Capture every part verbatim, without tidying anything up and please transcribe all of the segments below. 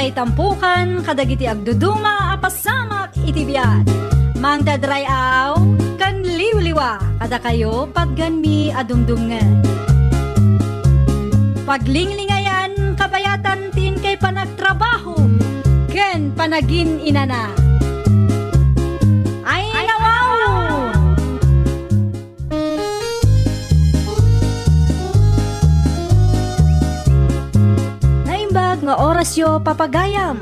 Ay tampukan kadagiti agduduma a pasamak iti biag. Mangted ray-aw ken liwliwa kadakayo patganmi a dumdumngeg. Paglinglingayan kabayatan ti inkay panagtrabaho ken panagin-inana. Ay, nawaw! Naimbag nga orasyo, papagayam.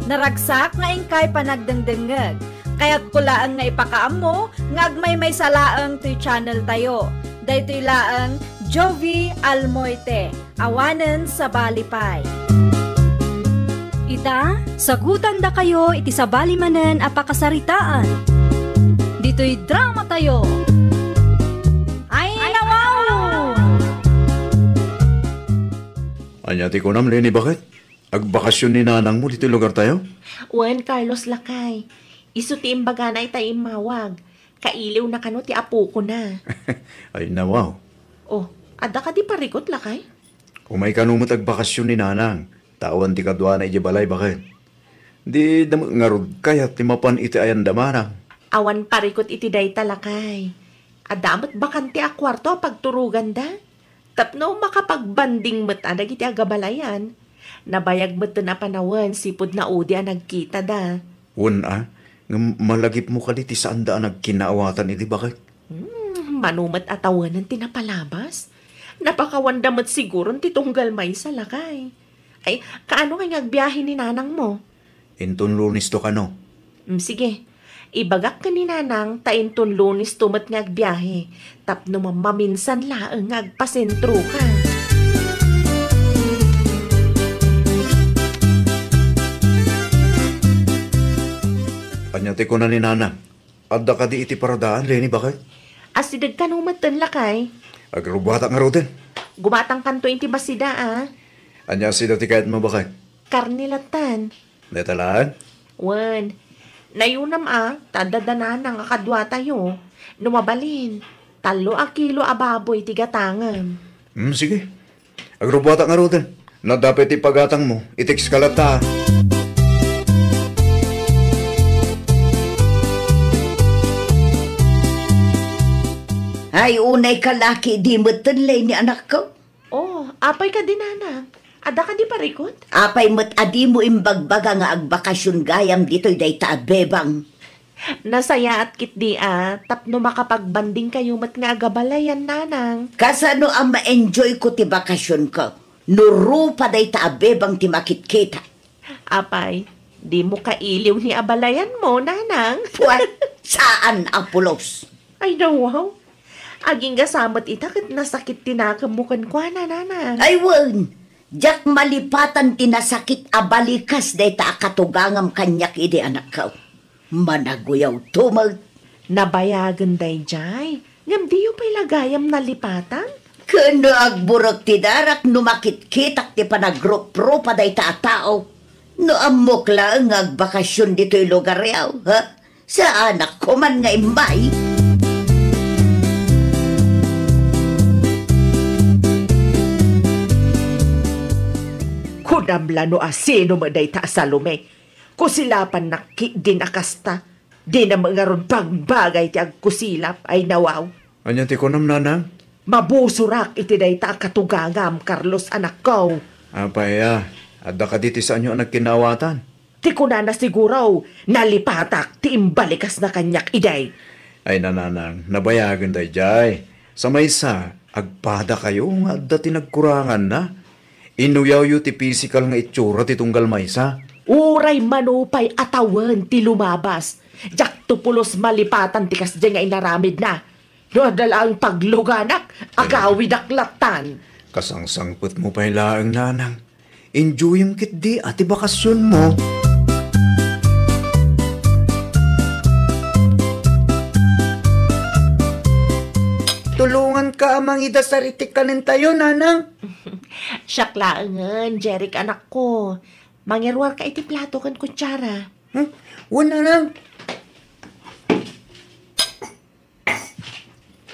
Naragsak nga inkay panagdengdengngeg. Kayatko laeng nga ipakaammo nga agmaymaysa laeng toy channel tayo. Daytoy laeng Jovie Almoite. Awanen sabali pay. Ita, sagutandakayo iti sabali manen a pakasaritaan. Ditoy drama tayo. Ay, nawaw! Ania ti kunam, Leni, baket? Agbakasyon ni nanangmo ditoy lugar tayo? Wen, Carlos, lakay. Isu ti imbagana ita immawag. Kailiw na kano ti apokona. Ay, nawaw. Oh, adda kadi parikut, lakay? Umay kano met agbakasyon ni nanang, ta awan ti kaduana idiay balay, baket. Di da met ngarud kayat ti mapan iti ayanda manang. Awan parikut iti dayta, lakay. Adda met bakante a kuarto a pagturoganda. Tapno makapagbanding met a dagiti agabalayan. Nabayag met a panawen sipud naudi a nagkitada. Wen a, ngem malagipmo kadi ti saanda a nagkinaawatan idi, baket? Hmm, mano met a tawenan ti napalabas? Napakawanda met siguron ti tunggal maysa, lakay. Ay, kaano ngay nga agbiahe ni nanangmo? Inton Lunes to kano. Mm, sige. Ibagak ken ni nanang ta inton Lunes to met nga agbiahe tapno mammaminsan laeng nga agpasentroka. Ania ti kuna ni nanang? Adda kadi iti paradaan, Leni, baket? Asideg kano metten, lakay? Agrubuatak ngaruden. Gumatangkanto iti basida, a. Ania sida ti kayatmo, baket? Karne lattan. Dayta laeng? Wen. Nayunam a, ta adda da nanang a kaduatayo. No mabalin, tallo a kilo a baboy ti gatangem. Hmm, sige. Agrubuatak ngaruden. No adda pay ti pagatangmo, i-text ka latta. Ay, unay ka laki, di metten, Leni, anakko. Oh, apay kadi, nanang? Adda kadi parikut? Apay met a dimo imbagbaga nga agbakasyon gayam ditoy dayta a bebang? Nasayaat ketdi a tapno makapagbanding kayo met nga agabalayan, nanang. Kasano a ma-enjoy ko ti bakasionko no rupa dayta a bebang ti makitkita? Apay, dimo kailiw ni abalayanmo, nanang? Puwet, saan a pulos. Ay, nawaw. Agingga sa met ita ket nasakit ti nakemmo kenkuana, nanang. Ay, wen. Diak malipatan ti nasakit a balikas dayta a katugangam kaniak idi, anakko. Managuyawto met. Nabayagen daydiay, ngem diyo pay la gayam nalipatan? Ken no agburek ti darak no makitkitak ti panagruprupa dayta a tao. No ammok laeng nga agbakasyon ditoy lugaryo, ha? Saanak koman nga immay. Kunam la no asino met dayta a Salome. Kusilapannak ketdin a kasta. Dina met ngarud bangbagay ti agkusilap, ay nawaw. Ania ti kunam, nanang? Mabusorak iti dayta a katugangam, Carlos, anakko. Apay a, adda kadi ti saanyo a nagkinaawatan? Ti kunana siguro, nalipatak ti imbalikasna kaniak idi. Ay, nanang, nabayagen daydiay. Sa maysa, agpadakayo nga adda ti nagkuranganna. Inuyawyo ti pisikal nga itsura ti tunggal maysa. Uray mano pay a tawen ti lumabas, diakto pulos malipatan ti kasdiay nga inaramidna. No adda laeng pagluganak, agawidak lattan. Kasangsangpetmo pay laeng, nanang. Enjoyem ketdi a ti bakasionmo. Tulonganka a mangidasar iti kanentayo, nanang. Siak laengen, Jeric, anakko. Mangiruarka iti plato ken kutsara. Hmm? Wen, nanang.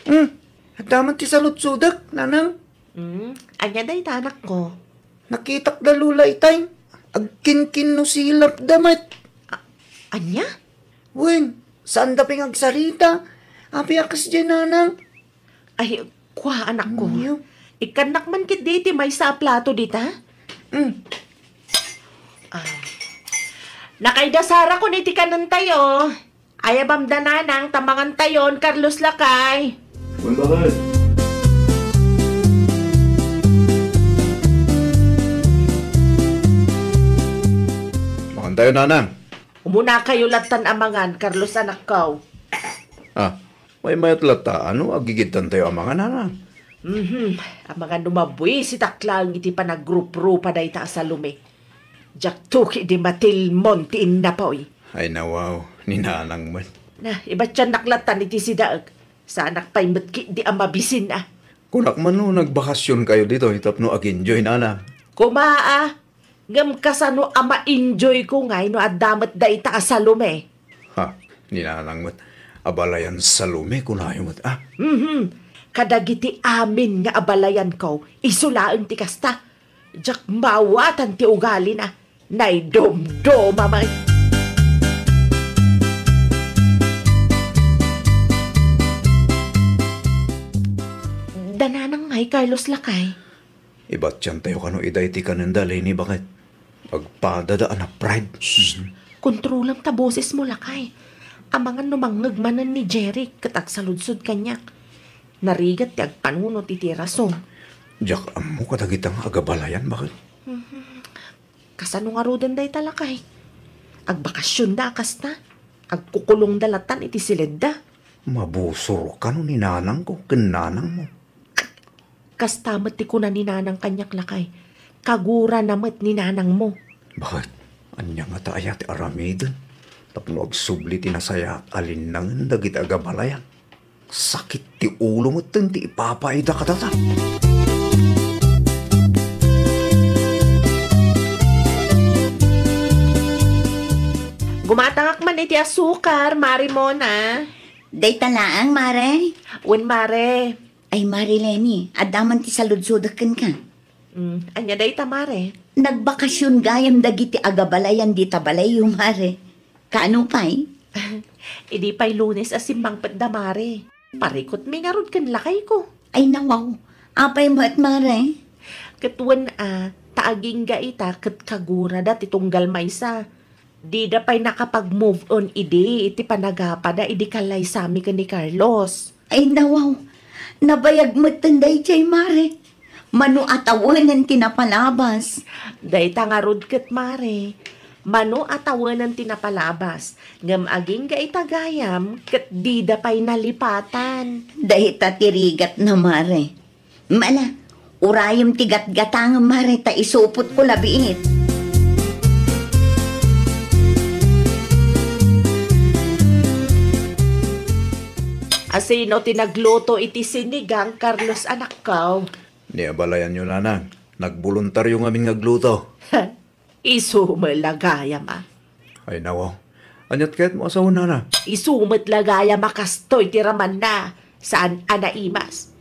Hmm? Adda man ti saludsodek, nanang. Hmm? Ania dayta, anakko? Nakitak da Lola itay. agkinkinno silapda met. A-, ania? Wen, saanda pay nga agsarita. Apay a kasdiay, nanang? Ay, kua, anakko. Ania? Ikkannak man ketdi iti maysa a plato dita? Mm. Ah. Nakaidasarakan iti kanentayo. Ayabamda, nanang, ta mangantayon, Carlos lakay. Wen, bakit? Mangantayo, nanang. Umunakayo lattan a mangan, Carlos, anakko. Ah, maymayat latta, no agigidtantayo a mangan, nanang? Mhm. Amangan no mabuisitak laeng iti panagruprupa dayta a Salome. Diak tuki di matilmon ti innapoy. Ay, nawaw, ni nanang met. Na, ibatiannak lattan iti sidaek. Saanak pay met ketdi a mabisin a. Kunak man no nagbakasionkayo ditoy tapno ag-enjoy, nanang. Koma a, ngem kasano a ma-enjoyko ngay no adda met dayta a Salome? Ha, ni nanang met. Abalayan Salome, kunayo met, a? Mhm. Kadagiti amin nga abalayanko, isu laeng ti kasta. Diak maawatan ti ugalina. Naidumduma met. Da nanang ngay, Carlos lakay. Ibatiantayo kano ida iti kanenda, Leni, baket. Agpadada a na-pride. Shh! Mhm. Kontrolam ta bosesmo, lakay. Amangan no mangngeg manen ni Jeric ket agsaludsod kaniak. Narigat ti agpanunot iti rason. Diak ammo kadagita nga agabalayan, baket. Mhm. Kasano ngaruden dayta, lakay? Agbakasionda a kasta? Agkukulongda lattan iti siledda? Mabusorka no ni nanangko ken nanangmo. Kasta met ti kuna ni nanang kaniak, lakay. Kagurana met ni nanangmo. Baket, ania ngata aya ti aramiden tapno agsubli ti nasayaat a linnangen dagiti agabalayan? Sakit ti ulo metten ti ipapaida kadata. Gumatangak man iti asukar, Mare Mona. Dayta laeng, Mare? Wen, Mare. Ay, Mare Leni, adda man ti saludsodek kenka. Mm, ania dayta, Mare? Nagbakasion gayam dagiti agabalayan dita balayyo, Mare. Kaano pay? Idi pay Lunes a simmangpetda, Mare. Parikutmi ngarud ken lakayko. Ay, nawaw. Apay met, Mare? Ket wen a, ta agingga ita ket kagurada ti tunggal maysa. Dida pay nakapag-move on idi iti panagapada idi kallaysami ken ni Carlos. Ay, nawaw. Nabayag metten daydiay, Mare. Mano a tawenen ti napalabas. Dayta ngarud ket, Mare. Mano a tawenen ti napalabas. Ngem agingga ita gayam ket dida pay nalipatan. Dayta ti rigatna, Mare. Mala, urayem ti gatgatangem, Mare, ta isupotko labiit. Asino ti nagluto iti sinigang, Carlos, anakko? Ni abalayanyo, nanang. Nagboluntaryo ngamin nga agluto. Isu met la gayam a. Ay, nawaw. Aniat kayatmo a sawen, nana? Isu met la gayam a kastoy ti ramanna. Saan a naimas.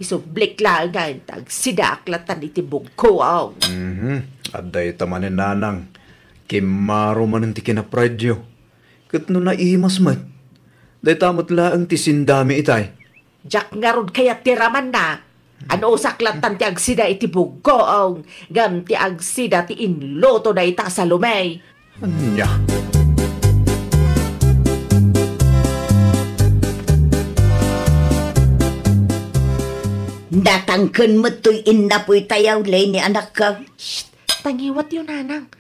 Isublik laengen ta agsidaak lattan iti bugkoam. Mhm. Adda ita manen, nanang. Kimmaro manen ti kinaprideyo. Ket no naimas met, dayta met laeng ti sindami itay. Diak ngarud kayat ti ramanna. Anusak lattan ti agsida iti bugkoam, ngem ti agsida ti inluto dayta a Salome. Ania? Natangken met toy innapoytayo, Leni, anakko. Shh! Tangiwatyo, nanang.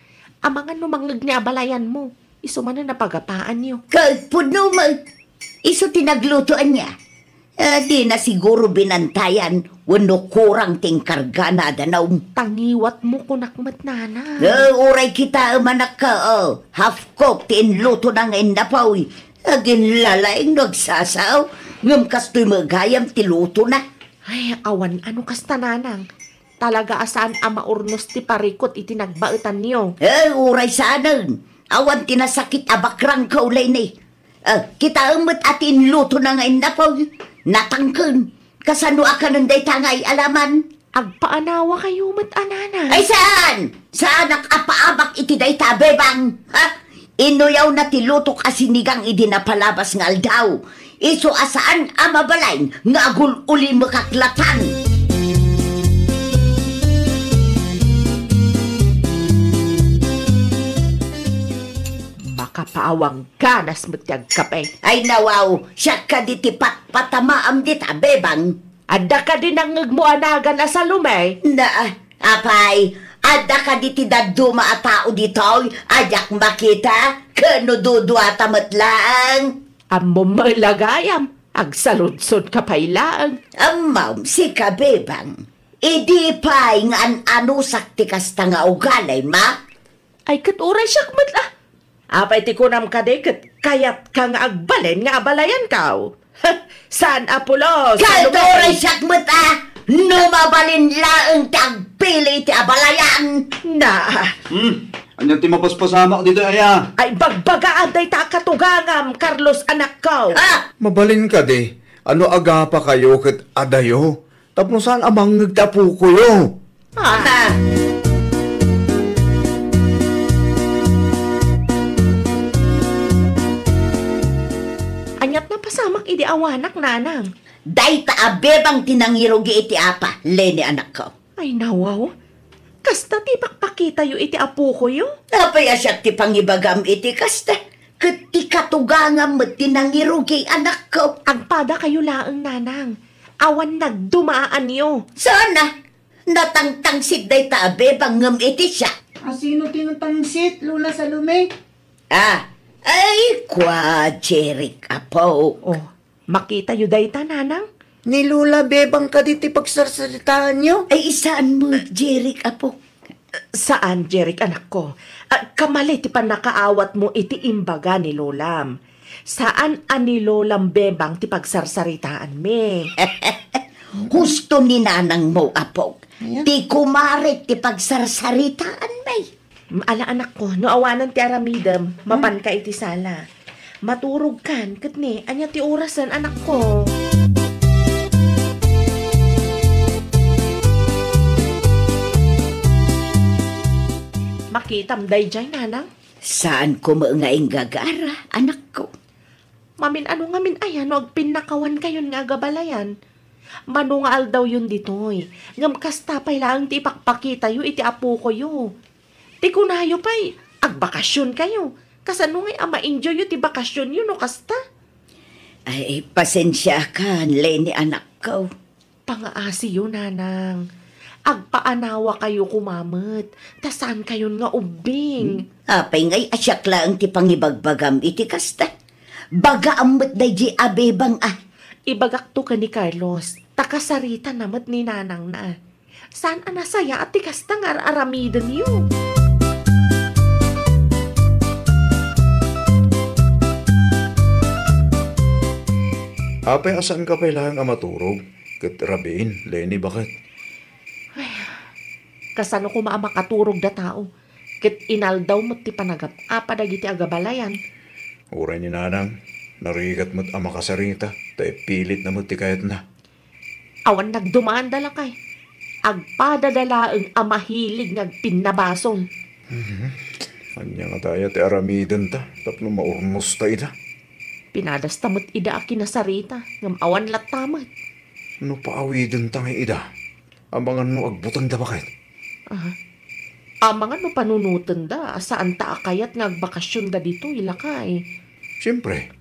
Amangan no mangngeg ni abalayanmo. Isu manen a pagapaanyo. Ket pudno met. Isu ti nagluto ania? Eh, dina siguro binantayan wenno kurang ti inkargana a danum. Tangiwatmo, kunak met, nana. Eh, uray kitaem, anakko, oh. Half cook ti inlutona nga innapoy. Aginlalaing no agsasao, ngem kastoy met gayam ti lutona. Ay, awan a no kasta, nanang. Talaga a saan a maurnos ti parikut iti nagbaetanyo. Eh, uray saanen. Awan ti nasakit a bakrangko, Leni. Eh, kitaem met a ti inlutona nga innapoy. Natangken. Kasano a kanen dayta nga ay-alaman? Agpaanawakayo met a nanang. Ay, saan? Saanak a paabak iti dayta, Bebang? Ha? Inuyawna ti lutok a sinigang idi napalabas nga aldaw. Isu a saan a mabalin nga agul-ulimekak laeng. Makapaawang ganas met ti agkape. Ay, nawaw, siak kadi ti patpatamaam dita, Bebang. Adda kadi nangngegmo a nagan a Salome? Na, apay, adda kadi ti dadduma a tao ditoy a diak makita? Ken no duduata met laeng? Ammom met la gayam, agsaludsodka pay laeng. Ammom, sika, Bebang. Idi pay nga an-anusak ti kasta nga ugalim, a? Ay, ket uray siak met, a. Apay ti kunam kadi ket kayatka nga agbalin nga abalayankaw? Saan a pulos, Salome? Ket uray siak met, a. No mabalin laeng ti agpili iti abalayan. Na. Hmm, ania ti mapaspasamak ditoy, aya? Ay, bagbagaam dayta a katugangam, Carlos, anakko. A! Mabalin kadi, a no agapakayo ket adayo, tapno saan a mangngeg ti apokoyo. Ah. Aniat napasamak idi awanak, nanang? Dayta a Bebang ti nangirugi iti apa, Leni, anakko. Ay, nawaw. Kasta ti pakpakitayo iti apokoyo? Apay a siak ti pangibagam iti kasta? Ket ti katugangam met ti nangirugi, anakko. Agpadakayo laeng, nanang. Awan nagdumaanyo. Saan a? Natangtangsit dayta a Bebang ngem iti siak. A, sino ti natangsit, Lola Salome? Ah, ay, kua, Jeric, apo. Oh, makitayo dayta, nanang? Ni Lola Bebang kadi ti pagsarsaritaanyo? Ay, saan met, Jeric, apo. Saan, Jeric, anakko. Ah, kamali ti pannakaawatmo iti imbaga ni Lolam. Saan a ni Lolam Bebang ti pagsarsaritaanmi. Husto ni nanangmo, apok. Aya? Ti kumarek ti pagsarsaritaanmi. Mm, ala, anakko, no awanan ti aramidem, mapanka iti sala. Maturogkan, ket ni, ania ti orasen, anakko? Makitam daydiay, nanang? Saanko met nga inggagara, anakko. Mamin-ano ngamin aya no agpinnakawankayon nga agabalayan? Mano nga aldawyon ditoy, ngem kasta pay laeng ti ipakpakitayo iti apokoyo. Ti kunayo pay, agbakasionkayo. Kasano ngay a ma-enjoyyo ti bakasionyo no kasta? Ay, pasensiakan, Leni, anakko. Pangaasiyo, nanang. Agpaanawakayo koma met, ta saankayon nga ubbing. Hmm? Apay ngay a siak laeng ti pangibagbagam iti kasta? Bagaam met daydi a Bebang a. Ibagakto ken ni Carlos, ta kasaritana met ni nanangna. Saan a nasayaat ti kasta nga ar-aramidenyo? Apay a saanka pay laeng a maturog? Ket rabiin, Leni, baket. Ay, kasano koma a makaturog da tao? Ket inaldaw met ti panagap-apa dagiti agabalayan. Uray ni nanang, narigat met a makasarita, ta ipilitna met ti kayatna. Awan nagdumaanda, lakay. Agpadada laeng a mahilig nga agpinnabasol. Mhm. Ania ngata aya ti aramidenta tapno maurnosta ida? Pinadasta met ida a kinasarita, ngem awan latta met. No paawidenta ngay ida, amangan no agbutengda, baket? Aha. Amangan no panunotenda a saanta a kayat nga agbakasionda ditoy, lakay. Siempre,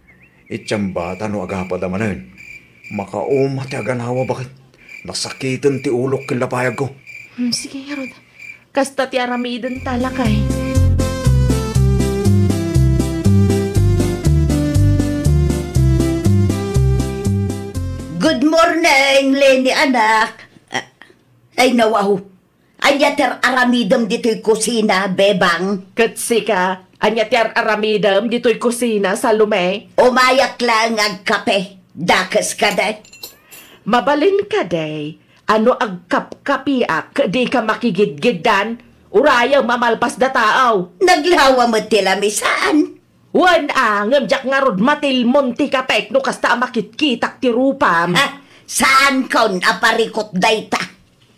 itiambata no agapada manen. Makauma ti aganawa, baket. Nasakiten ti ulok ken lapayagko. Hmm, sige, ngarud. Kasta ti aramidenta, lakay. Good morning, Leni, anak. Ah, ay, nawaw. Ania ti ar-aramidem ditoy kusina, Bebang? Ket sika, ania ti ar-aramidem ditoy kusina, Salome? Umayak laeng agkape. Dakes kadi. Mabalin kadi a no agkapkapiak ket dika makigidgiddan, urayem a malpas da tao. Naglawa met ti lamisaan. Wen a, ngem diak ngarud matilmon ti kapek no kasta a makitkitak ti rupam. Ha? Saankon a parikut dayta?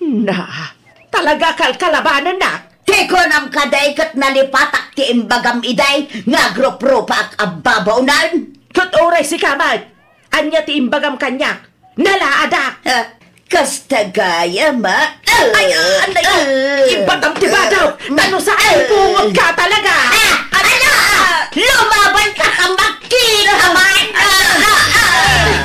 Na, talaga kalkalabanennak. Ti kunam kadi ket nalipatak ti imbagam idi nga agruprupaak a babaonen. Ket uray sika met, ania ti imbagam kaniak? Nalaadak. Ah, kasta gayam, ah. Ay, ah, anay ko. Ibatam ti badaw. Ta no saan, pungot ka talaga. Ah, ano? Lumaban ka, kambak. Kinaman! Ah, ah, ah!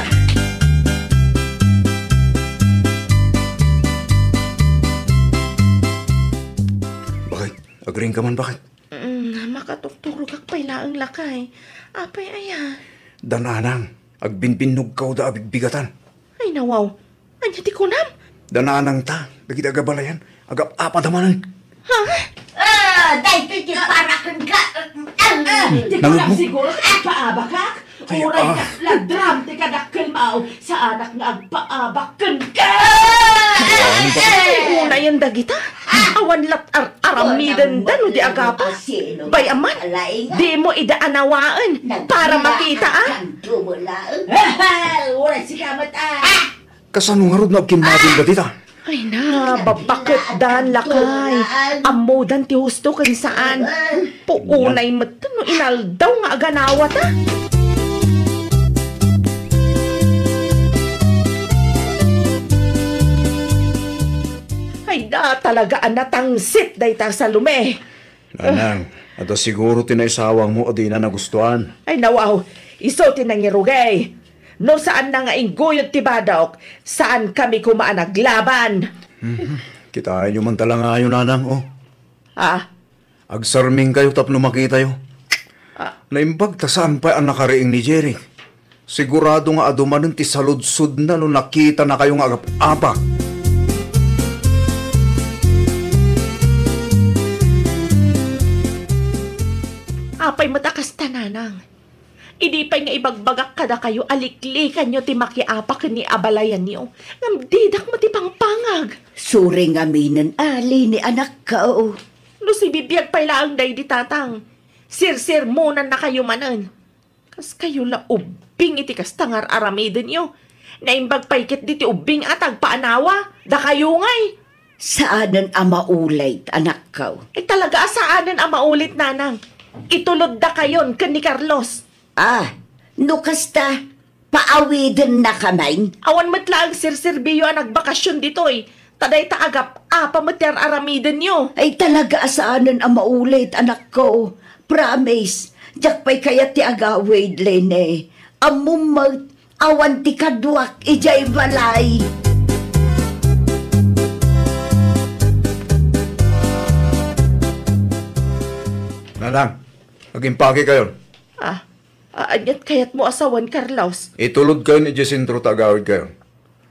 Bakit? Agring ka man, bakit? Mm, makatukturogak pay laeng, lakay. Apay aya? Da Nanang, agbinbinnogkaw da a bigbigatan. Ay, nawaw. Ania ti kunam? Da Nanangta, dagiti agabalayan, agap-apada manen. Ha? Ah, daytoy ti para kenka. Ah, ah. Di ko lang siguro agpaabakak. Ay, uray ah. Kasla dram ti kadakkel mao, saanak nga agpaabak kenka. Ay, unayen dagita. Awan lat ar-, aramiden da no di agapa. Bay, aman, di mo ida anawaen para makita, ah. Uray sika met, ah. Kasano ngarud no agkimmabin da dita? Ay na, babaketdan, lakay. Ammodan ti husto ken saan. Puunay met no inaldaw nga aganawata. Ay da, talaga a natangsit dayta Salome. Nanang, adda siguro ti naisawangmo a dina nagustuan. Ay, nawaw, isu ti nangirugay. No saanna nga ingguyod ti badok, saankami koma a naglaban. Mhm. Kitaenyo man talangayo, Nanang, oh. Ah? Agsarmingkayo tapno makitayo. Ah. Naimbag ta saan pay a nakariing ni Jerry. Sigurado nga adu manen ti saludsodna no nakitanakayo nga agap-apa. Apay met a kasta, Nanang? Idi pay nga ibagbagak kadakayo a liklikanyo ti makiapa ken ni abalayanyo, ngem didak met ipangpangag. Suri ngaminen, ali ni anakko. No sibibiag pay laeng daydi, Tatang, sirsermonannakayo manen. Kaskayo la ubbing iti kasta nga ar-aramidenyo. Naimbag pay ketdi ti ubbing a tagpaanawa, dakayo ngay. Saanen a maulit, anakko. Ay, talaga a saanen a maulit, Nanang. Ituloddakayon ken ni Carlos. Ah, no kasta, paawidennakamin? Awan met laeng serserbiyo a nagbakasyon ditoy. Ta dayta agap-apa met ti ar-aramidenyo. Ay, talaga a saanen a maulit, anakko. Promise, diak pay kayat ti agawid, Lene. Ammom met, awan ti kaduak idiay balay. Nanang, agimpakekayon. Ah, a-, aniat kayatmo a sawen, Carlos? Itulodkayon idiay sentro ta agawidkayon.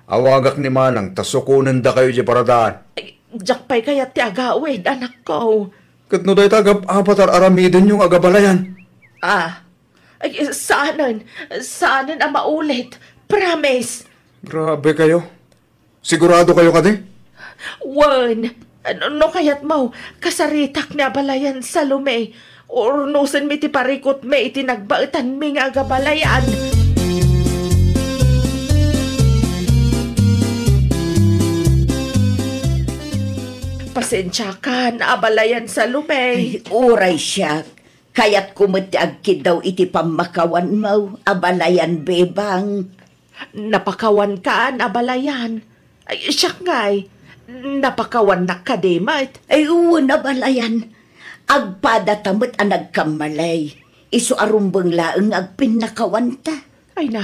Awagak ni Manang ta sukonendakayo idiay paradaan. Ay, diak pay kayat ti agawid, anakko. Ket no dayta agap-apa ti ar-aramidenyo nga agabalayan. Ah, ay, saanen, saanen a maulit. Promise. Grabe kayo. Sigurado kayo kadi? Wen, no, no kayatmo, kasaritak ni abalayan, Salome. Urnosenmi ti parikutmi iti nagbaetanmi nga agabalayan. Pasensiakan, abalayan, Salome. Ay, uray siak. Kayatko met ti agkiddaw iti pammakawanmo, abalayan, Bebang. Napakawankan, abalayan. Ay, siak ngay, napakawannak kadi met? Ay, wen, abalayan. Agpadata met a nagkammalay. Isu a rumbeng laeng nga agpinnakawanta. Ay na,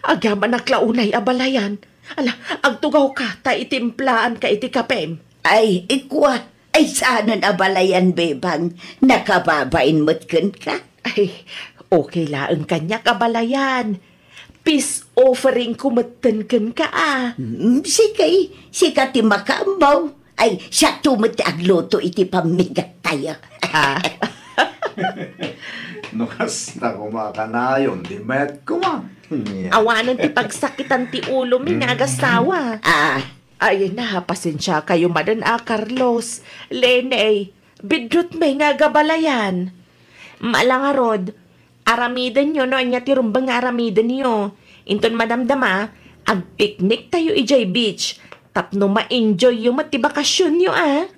agyamanak la unay, abalayan. Ala, agtugawka ta itimplaanka iti kapem. Ay, ikua, ay saanen, abalayan, Bebang. Nakababain met kenka. Ay, okay laeng kaniak, abalayan. Peace offering ko metten kenka, a. Hmm, sige, sika ti makaammo. Ay, siak met ti agluto iti pammigattayo. Ah. No kasta koma kanayon, di met koma. Awanen ti pagsakitan ti ulomi nga agasawa. Ah. Ay na, pasensiakayo manen a, Carlos. Lene, biddutmi nga agabalayan. Mala ngarud, aramidenyo no ania ti rumbeng nga aramidenyo. Inton madamdama, agpikniktayo idiay beach. Tapno ma-enjoyyo met ti bakasionyo, a?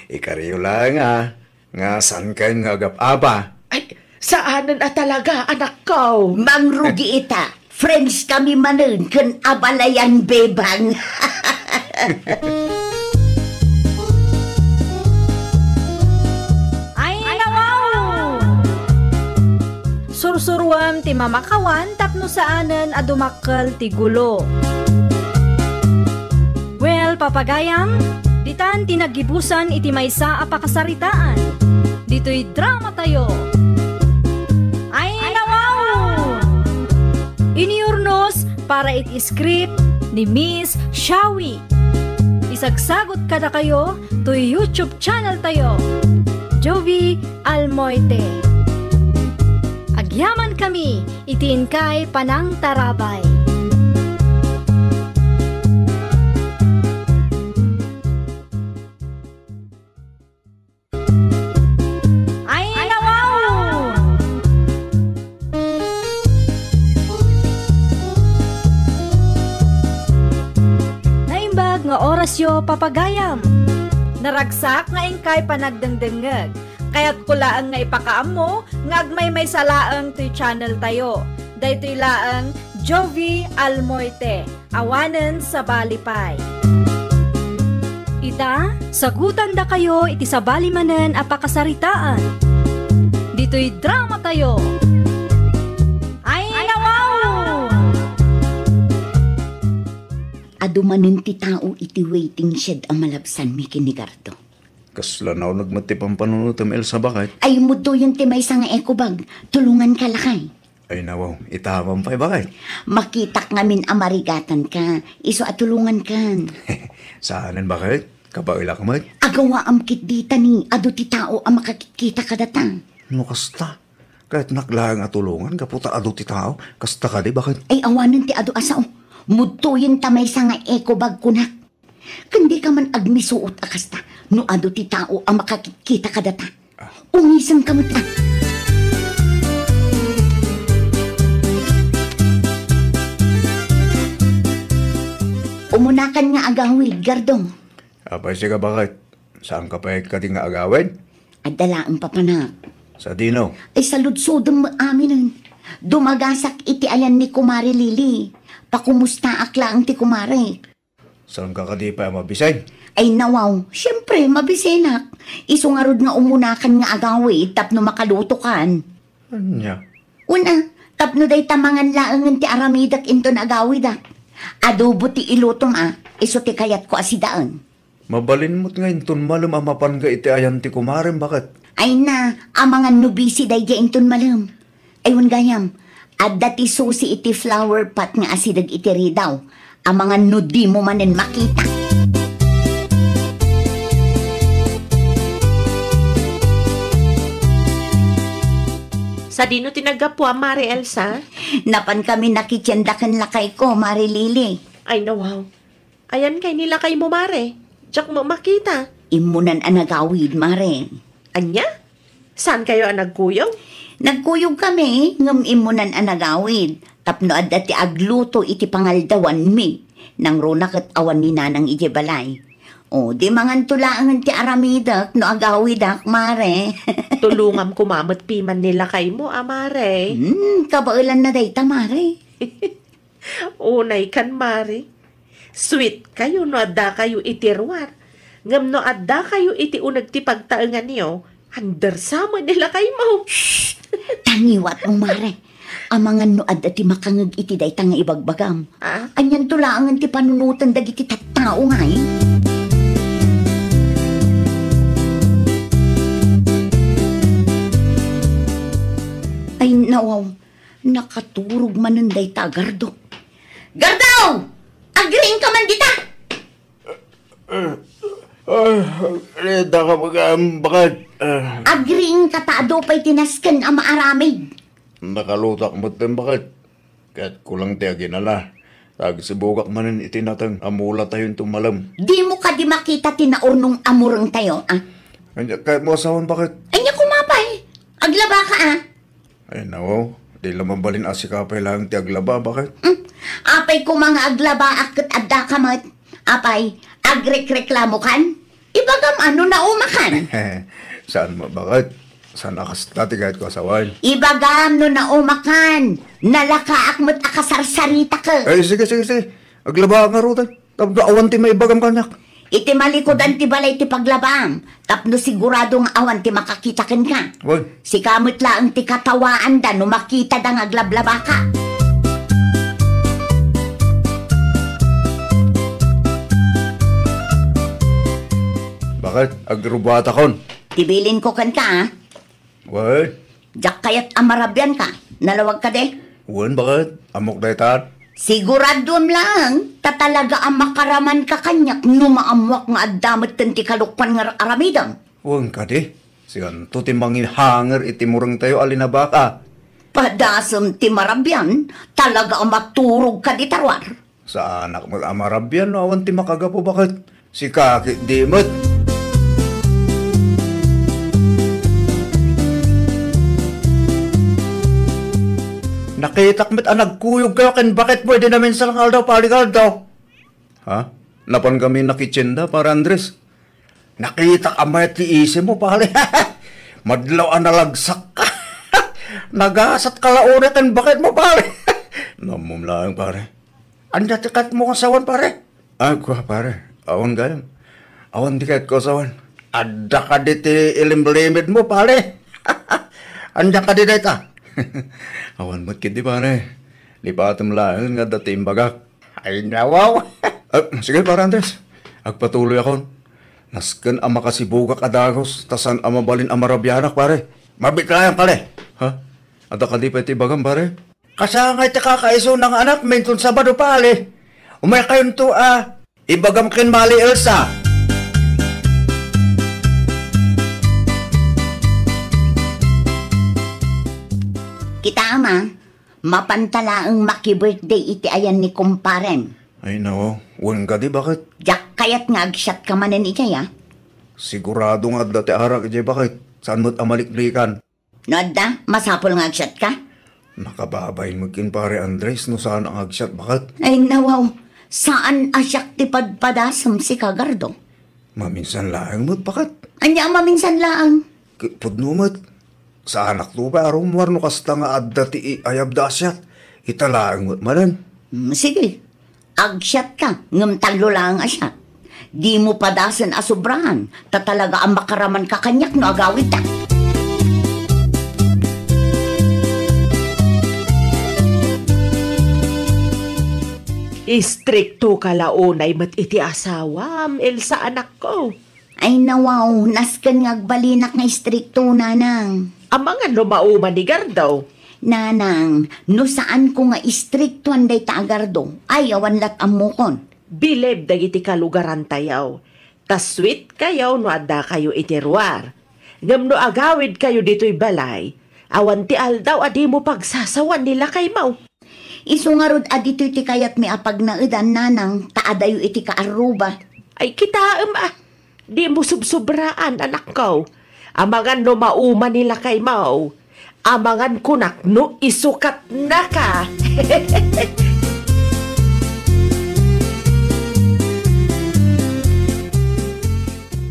Ikariyo laeng, a, nga saankayon nga agap-aba. Ay, saanen a talaga, anakko. Mangrugi ita. Friends kami manen ken abalayan, bebang. Ay, nawaw! Sursuruam ti mamakawan tapno saanen a dumakkel ti gulo. Well, papagayam, ditan ti naggibusan iti maysa a pakasaritaan. Ditoy drama tayo. Ay, nawaw! Iniurnos para iti script ni Miss Shawi. Isagsagot kadakayo toy YouTube channel tayo, Jovi Almoite. Agyaman kami iti inkay panangtarabay. Ay, nawaw! Naimbag nga orasyo, papagayam. Naragsak nga inkay panagdengdengngeg. Kayatko laeng nga ipakaammo nga agmaymaysa laeng toy channel tayo. Daytoy laeng Jovi Almoite. Awanen sabali pay. Ita, sagutandakayo iti sabali manen a pakasaritaan. Ditoy drama tayo. Ay, nawaw! Adu manen ti tao iti waiting shed a malabsanmi ken ni Gardo. Kasla nauneg met ti pampanunotem, Elsa, baket. Ay, mudtoyen ti maysa nga eco bag. Tulonganka, lakay. Ay, nawaw, ita man pay, baket. Makitak ngamin a marigatanka, isu a tulongankan. Saanen, baket? Kabaelak met. Agawaam ketdi ta ni adu ti tao a makakitkita kadata. No kasta, kayatnak laeng a tulongan gapu ta adu ti tao. Kasta kadi, baket? Ay, awanen ti adu a sao. Mudtoyen ta maysa nga eco bag kunak. Ken dika man agmisuot a kasta no adu ti tao a makakitkita kadata. Ah. Umisenka met, a. Umunakan nga agawid, Gardo. Apay sika, baket? Saanka pay kadi nga agawid? Adda laeng papanak. Sadino? Ay, saludsodem met aminen. Dumagasak iti ayan ni Kumare Lily. Pakumustaak laeng ti kumarek. Saanka kadi pay a mabisen? Ay, nawaw, siempre, mabisenak. Isu ngarud nga umunakan nga agawid tapno makalutokan. Ania? Una, tapno dayta mangan laengen ti aramidek inton agawidak. Adobo ti ilutom, a, isu ti kayatko a sidaen. Mabalin met nga inton malem a mapanga iti ayan ti kumarem, baket? Ay na, amangan no bisi daydiay inton malem. Ay, wen gayam, adda ti susi iti flower pot nga asideg iti ridaw. Amangan no dimo manen makita. Sadino ti naggapuam, Mare Elsa? Napankami nakitienda ken lakayko, Mare Lily. Ay, nawaw. Ayanka ni lakaymo, Mare? Diak met makita. Immunan a nagawid, Mare. Ania? Saankayo a nagkuyog? Nagkuyogkami, ngem immunan a nagawid. Tapno adda ti agluto iti pangaldawanmi. Nangruna ket awan ni Nanang idiay balay. O, di manganto laengen ti aramidek no agawidak, Mare. Tulongam koma met piman ni lakaymo, a, Mare. Hmm, kabaelanna dayta, Mare. Unaykan, Mare. Sweetkayo no addakayo iti ruar. Ngem no addakayo iti uneg ti pagtaenganyo, andersa met ni lakaymo. Shh! Tangiwatmo, Mare. Amangan no adda ti makangeg iti dayta nga ibagbagam. Ah? Anianto laengen ti panunoten dagiti tattao ngay? Ay, nawaw. Nakaturog manen dayta a Gardo. Gardo! Agriingka man dita! Ah, ah, daka magambakad. Ah. Agriingka ta adu pay ti nasken a maaramid. Nakalutak met ti bakad. Ket kulang ti aginala. Agsibugak manen iti nateng a mula tayo inton malem. Dimo kadi makita ti naurnong a mureng tayo, a? Ania, kayatmo a sawen, bakad? Ania koma pay? Aglabaka, a? Ay, nawaw. Di la mabalin a sika pay laeng ti aglaba, bakad? Hmm. Apay koma nga aglabaak ket addaka met? Apay, agrekreklamokan? Ibagam a no naumakan. Saan mo, bakit? Saan a kasta ti kayatko a sawen? Ibagam no naumakan. Nalakaak met a kasarsaritaka. Ay, sige, sige, sige. Aglaba ka ngaruden. Tapno awan ti maibagam kaniak. Iti malikudan ti balay ti paglabaam. Tapno sigurado nga awan ti makakita kenka. Wen. Sika met laeng ti katawaanda no makitada nga aglablabaka. Bakit? Agrubatakon? Ti bilinko kenka, a? Wen. Diak kayat a marabianka. Nalawag kadi? Wen, bakit? Ammok daytan? Siguraduem laeng, ta talaga a makaramanka kaniak no maammoak nga adda metten ti kalokuan nga ar-aramidem. Wen kadi? Sikanto ti mangihanger iti murengtayo a linabaka. Padasem ti marabian, talaga a maturogka dita ruar. Saanak met a marabian no awan ti makagapu, bakit? Sika ketdi met. Nakitak met a nagkuyogkayo ken baketmo idi naminsal nga aldaw, Pare Gardo. Ha? Napankami nakitienda, Pare Andres. Nakitak a mayat ti isimmo, pare. Madlaw a nalagsakka. Nagasat ka la unay ken baketmo, pare. Nammom laeng, pare. Ania ti kayatmo nga sawen, pare? Ay, kua, pare. Awan gayam. Awan ti kayatko a sawen. Adda kadi ti ilimlimedmo, pare. Ania kadi dayta? Awan met ketdi, pare. Lipatem laeng nga adda ti imbagak. Ay, nawaw. Ah, sige, Pare Andres. Agpatuloyakon. Nasken a makasibugak a dagus, ta saan a mabalin a marabianak, pare. Mabiit laeng, pare. Ha? Adda kadi pay ti ibagam, pare? Kasangay ti kakaisuna nga anakmi inton Sabado, pare. Umaykayonto a ibagam ken Mali Elsa. Kitaem a, mapanta laeng maki-birthday iti ayan ni kumparem. Ay, nawaw. Wen kadi, bakit? Diak kayat nga agsiatka manen idiay, a. Sigurado nga adda ti arak idiay, bakit? Saan met a maliklikan? No adda, masapul nga agsiatka? Makababain met ken Pare Andres no saan nga agsiat, bakit? Ay, nawaw. Saan a siak ti padpadasem, sika, Gardo. Maminsan laeng met, bakit? Ania a maminsan laeng? K-, pudno met. Saanakto pay a rummuar no kasta nga adda ti iayabda a siat. Ita laeng met manen. Mm, sige. Agsiatka, ngem tallo laeng a siat. Dimo padasen a sobraan, ta talaga a makaramanka kaniak no agawidta. Istriktoka la unay met iti asawam, Elsa, anakko. Ay, nawaw, nasken nga agbalinak nga istrikto, nanang. Amangan no mauman ni Gardo. Nanang, no saanko nga istriktoan dayta a Gardo, ay, awan lat ammokon. Bilib dagiti kalugarantayo, ta sweetkayo no addakayo iti ruar. Ngem no agawidkayo ditoy balay, awan ti aldaw a dimo pagsasawan ni lakaymo. Isu ngarud a ditoy ti kayatmi a pagnaedan, nanang, ta adayo iti kaarruba. Ay, kitaem a, dimo subsubraan, anakko. Amangan no mauman ni lakaymo. Amangan kunak no isukatnaka.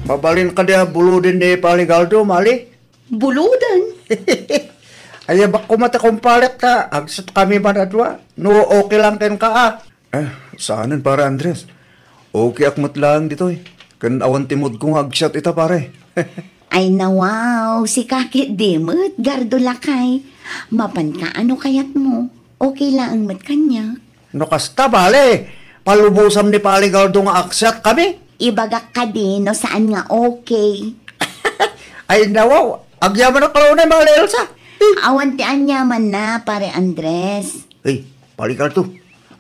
Mabalin kadi a buloden ni Pare Gardo, Mali? Buloden? Ay, abak koma ti kumparekta. Agsiatkami man a dua. No okay lang kenka, a. Eh, saanen, Pare Andres. Okay ak met laeng ditoy. Ken awan ti moodko nga agsiat ita, pare. Ay, nawaw, sika ketdi met, Gardo lakay. Mapanka a no kayatmo. Okay laeng met kaniak. No kasta, bale, palubosam ni Pare Gardo nga agsiatkami. Ibagak kadi no saan nga okay. Ay, nawaw, agyamanak la unay, Mali Elsa. Awan ti anyamanna, Pare Andres. Hey, Pare Gardo,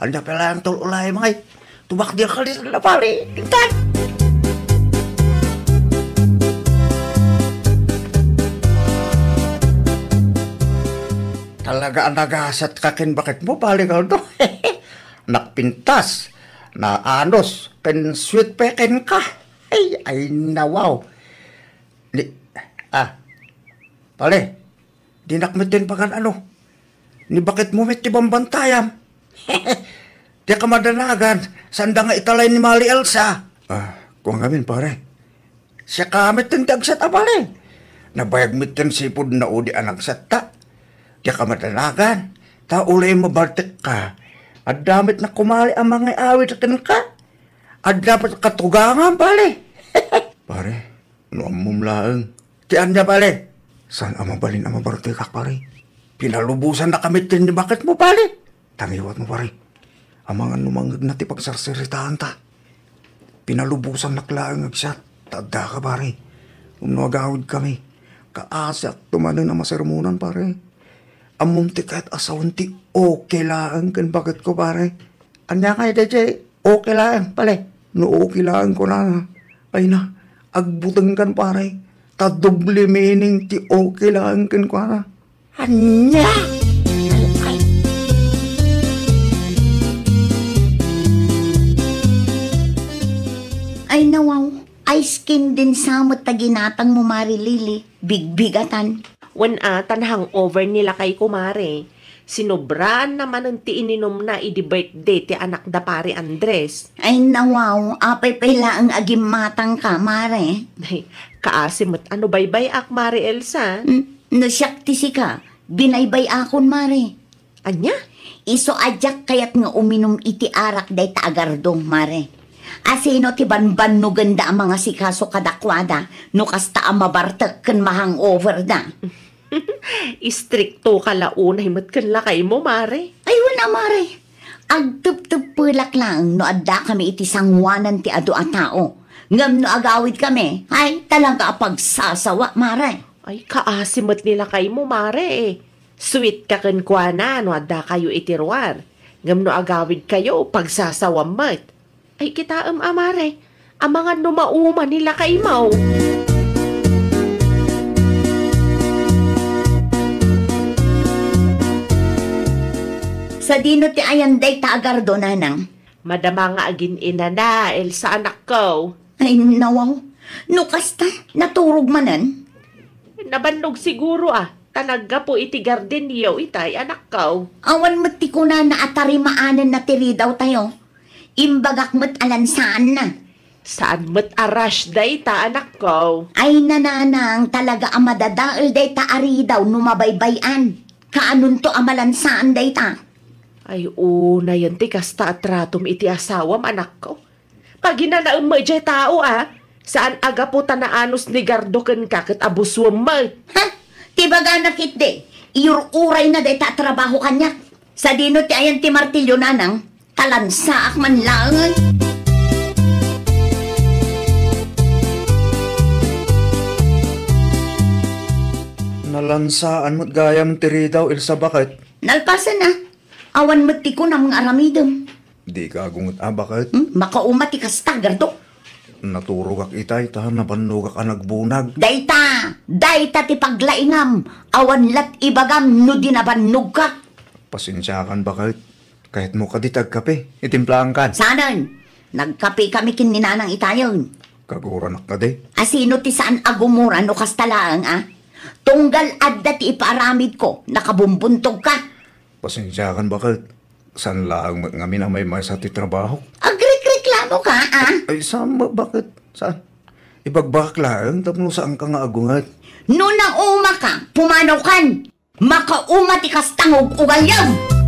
ania pay laeng tul-, ulay, mangay. Tumakder ka ditoy la, pare. Intan! Talaga a nagasatka ken baketmo, Pare Gardo. Nakpintas, naanos, ken sweet pay kenka. Ay, ay, nawaw. Ni, ah, pare, dinak met ken pagan-ano. Ni baketmo met ti bambantayam. Diak a madanagan, sanda nga italay ni Mari Elsa. Ah, kua ngamin, pare. Siak met ti agsat a bale. Nabayag met ti sipud na udi a nagsatta. Diak a madanagan, ta uray mabaltekka, adda met nakumari a mangiawid kenka. Adda met katugangan, pare. Pare, no ammom laeng. Ti ania, pare? Saan a mabalin a mabartekak, pare? Pinalubosan na kami ti ni baketmo, pare. Tangiwat mo, pare. Amangan no mangngegna ti pagsarsaritaanta. Pinalubosannak laeng agsat, ta addaka, pare. Ngem no agawid kami, kaasiak tumanen a masermonan, pare. Ammom ti kayat a sawen ti okay laeng ken baketko, pare. Ania ngay daydiay okay laeng, pare? No okay laeng kunana, ay na, agbutengkan, pare. Ta doble meaning ti okay laeng kenkuana. Ania? Ay, nawaw. Ice candy sa met ta ginatangmo, Mari Lily. Bigbigatan. Wen a, tan hangover ni lakayko, Mare. Sinobraanna manen ti ininumna idi birthday ti anakda Pare Andres. Ay, nawaw, apay pay laeng a gimmatangka, Mare? Ay, kaasi met a no baybay-ak, Mare Elsa. Hmm, no siak ti sika, binaybay-akon, Mare. Ania? Isu a diak kayat nga uminum iti arak dayta a Gardo, Mare. Asino ti banbannogenda a mangasikaso kadakuada no kasta a mabartek ken mahangoverda? Istriktoka la unay met ken lakaymo, Mare. Ay, wen a, Mare. Agtepteppelak laeng no addakami iti sangoanan ti adu a tao. Ngem no agawidkami, ay, talaga a pagsasawa, Mare. Ay, kaasi met ni lakaymo, Mare. Sweet ka kenkuana no addakayo iti ruar. Ngem no agawidkayo, pagsasawam met. Ay, kitaem a, Mare. Amangan no mauma ni lakaymo. Sadino ti ayan dayta a Gardo, nanang? Madama nga agin-inana, Elsa, anakko. Ay, nawaw. No kasta, naturog manen? Nabannog siguro, a, ta naggapu iti gardenyo itay, anakko. Awan met ti kunana a tarimaanenna ti ridawtayo. Imbagak met a lansaanna. Saan met a rush dayta, anakko? Ay, nanang, talaga a madadael dayta a ridaw no mabaybay-an. Kaanonto a malansaan dayta? Ay, unayen ti kasta a tratom iti asawam, anakko. Paginanaem met diay tao, a. Saan a gapu ta naanus ni Gardo kenka ket abusuem met. Ha? Ti bagana ketdi, iyur-urayna dayta a trabaho kaniak. Sadino ti ayan ti martilyo, nanang? Talansaak man laeng. Nalansaan met gayam ti ridaw, Elsa, baket? Nalpasen a. Awan met ti kunam nga aramidem. Dika agunget a, baket? Hmm? Makauma ti kasta, Gardo. Naturogak itay ta nabannogak a nagbunag. Dayta! Dayta ti paglaingam! Awan lat ibagam no di nabannogka. Pasensiakan, baket. Kayatmo kadi ti agkape? Itimplaankan. Saanen? Nagkapekami ken ni nanang itayen. Kaguranak kadi? Asino ti saan a gumura no kasta laeng, a? Tunggal adda ti ipaaramidko, nakabumbuntogka. Pasensiakan, baket. Saan laeng met ngamin a maymaysa ti trabaho. Agrikreklamoka, a? Ay, saan met, baket? Saan? Ibagbagak laeng tapno saanka nga agunget. No naumaka, pumanaw kan. Makauma ti kasta nga ug-ugalyem.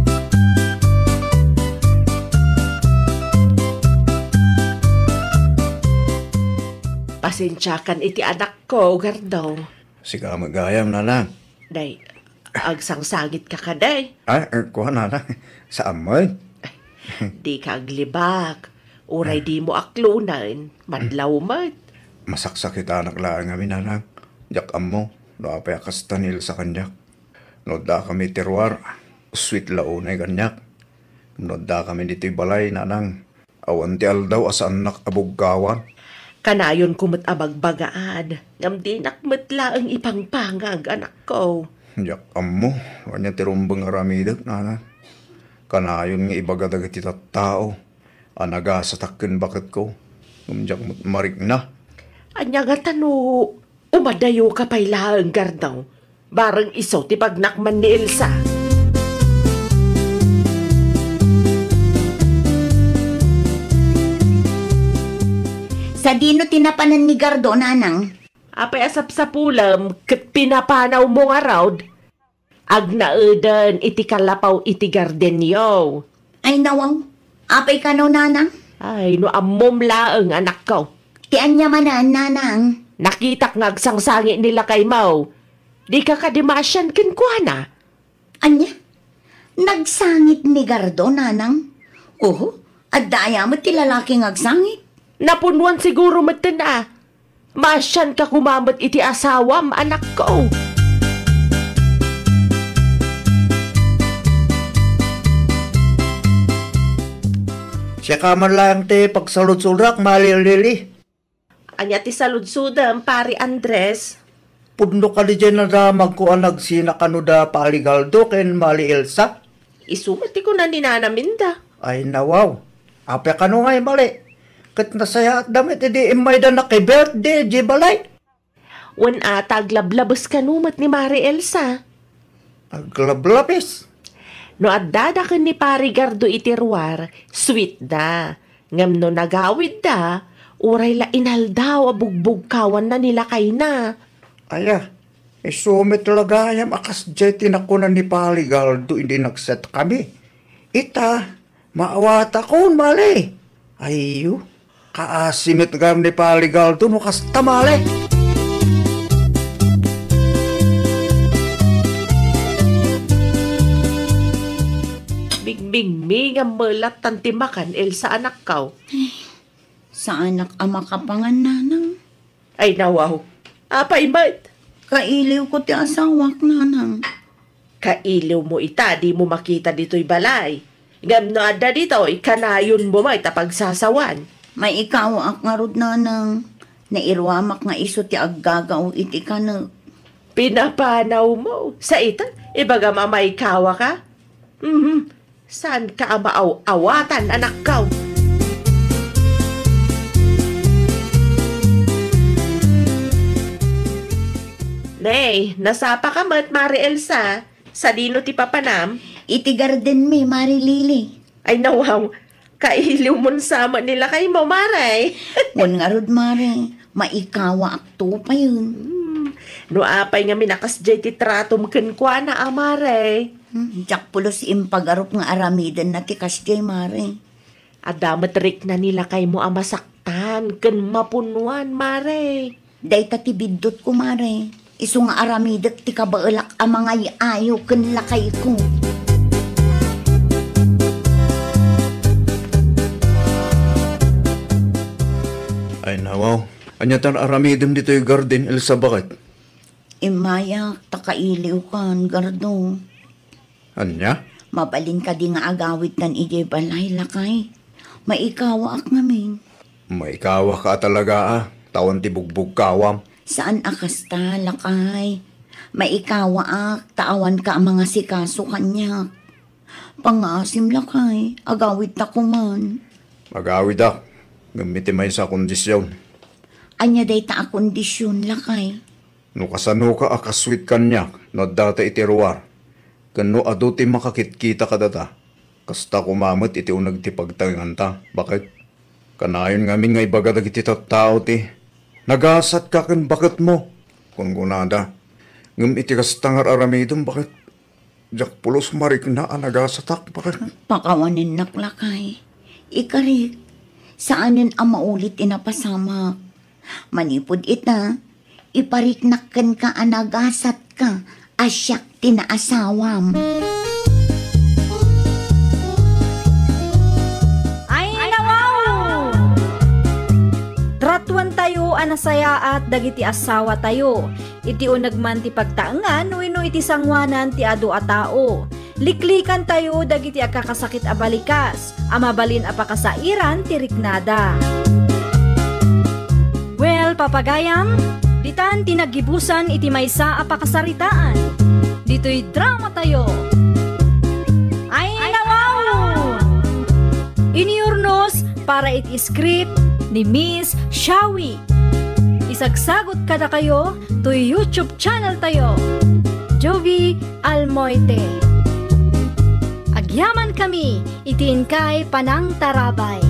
Pasensiakan iti anakko, Gardo. Sika met gayam, nanang. Day, agsangsangitka kadi? Ah, eh, kua, nanang. Saan met? Dika aglibak. Uray dimo aklonen, madlaw met. Masaksakitanak laeng ngamin, nanang. Diak ammo no apay a kasta ni Elsa kaniak. No addakami iti ruar, sweet la unay kaniak. No addakami ditoy balay, nanang, awan ti aldaw a saannak a buggawan. Kanayonko met a bagbagaad, ngem dinak met laeng ipangpangag, anakko. Diak ammo no ania ti rumbeng nga aramidek, nanang. Kanayon nga ibaga dagiti tattao a nagasatak ken baketko, ngem diak met marikna. Ania ngata no umadayoka pay laeng, Gardo? Bareng isu ti pagnakman ni Elsa. Adino ti napanan ni Gardo, nanang? Apay a sapsapulem ket pinapanawmo ngarud? Agnaeden iti kalapaw iti gardenyo. Ay, nawaw. Apay kano, nanang? Ay, no ammom laeng, anakko. Ti ania manen, nanang? Nakitak nga agsangsangit ni lakaymo. Dika kadi maasian kenkuana? Ania? Nagsangit ni Gardo, nanang? Oho, adda aya met ti lalaki nga agsangit? Napunnuan siguro metten a. Maasianka koma met iti asawam, anakko. Siaka man laeng ti pagsaludsodak, Mali Lili. Ania ti saludsodem, Pari Andres? Pudno kadi diay nadamagko a nagsina kano da Pari Gardo ken Mali Elsa? Isu met ti kuna ni Nana Minda. Ay, nawaw. Apay kano ngay, Mali? Ket nasayaatda met idi immayda naki-birthday idiay balay. Wen a ta aglablabes kano met ni Mari Elsa. Aglablabes? No addada ken ni Pari Gardo iti ruar, sweet da. Ngem no nagawidda, uray la inaldaw a bugbugkawanna ni lakayna. Aya, isu met la gayam a kasdiay ti nakuna ni Pari Gardo idi nagsetkami. Ita, maawatakon, Mali. Ayyo, kaasi met gayam ni Pari Gardo no kasta, Mali. Bigbigmi nga melat tan ti makan, Elsa, anakko. Saanak a makapangan, nanang. Ay, nawaw. Apay met? Kailiwko ti asawak, nanang. Kailiwmo ita, dimo makita ditoy balay. Ngem no adda ditoy, kanayonmo met a pagsasawan. Maikawaak ngarud, nanang. Nairuamak nga isu ti aggagaw iti kanek. Pinapanawmo. Sa ita, ibagam a maikawaka? Mhm. Saanka a maaw-awatan, anakko? Nay, nasapaka met, Mari Elsa. Sadino ti papanam? Iti gardenmi, Mari Lili. Ay, nawaw. Kailiwmon sa met ni lakaymo, Mari. Wen ngarud, Mari. Maikawaakto payen. Hmm. No apay ngamin a kasdiay ti tratom kenkuana a, Mari? Hmm, diak pulos impagarup nga aramidenna ti kasdiay, Mari. Adda met rikna ni lakaymo a masaktan ken mapunnuan, Mari. Dayta ti biddutko, Mari. Isu nga aramidek ti kabaelak a mangay-ayo ken lakayko. Ay, nawaw. Ania tan aramidem ditoy garden, Elsa, baket? Immayak ta kailiwkan, Gardo. Ania? Mabalin kadi nga agawidtan idiay balay, lakay? Maikawaak ngamin. Maikawaka talaga, a, ta awan ti bugbugkawam. Saan a kasta, lakay. Maikawaak ta awanka a mangasikaso kaniak. Pangaasim, lakay, agawidta koman. Agawidak, ngem iti maysa a kondision. Ania dayta a kondision, lakay? No kasanoka a kasweet kaniak no addata iti ruar, ken no adu ti makakitkita kadata, kasta koma met iti uneg ti pagtaenganta, baket? Kanayon ngamin nga ibaga dagiti tattao ti, "Nagasatka ken baketmo," kunkunada. Ngem iti kasta nga ar-aramidem, baket? Diak pulos marikna a nagasatak, baket? Pakawanennak, lakay. Ikarik, saanen a maulit ti napasamak. Manipud ita, ipariknak kenka a nagasatka a siak ti naasawam. Ay, nawaw! Tratuantayo a nasayaat dagiti asawatayo. Iti uneg man ti pagtaengan wenno iti sangoanan ti adu a tao. Liklikantayo dagiti agkakasakit a balikas a mabalin a pakasairan ti riknada. Well, papagayam, ditan ti naggibusan iti maysa a pakasaritaan. Ditoy dramatayo. Ay, nawaw! Iniurnos para iti script ni Miss Shawi. Isagsagot kadakayo toy YouTube channel tayo, Jovi Almoite. Agyaman kami iti inkay panangtarabay.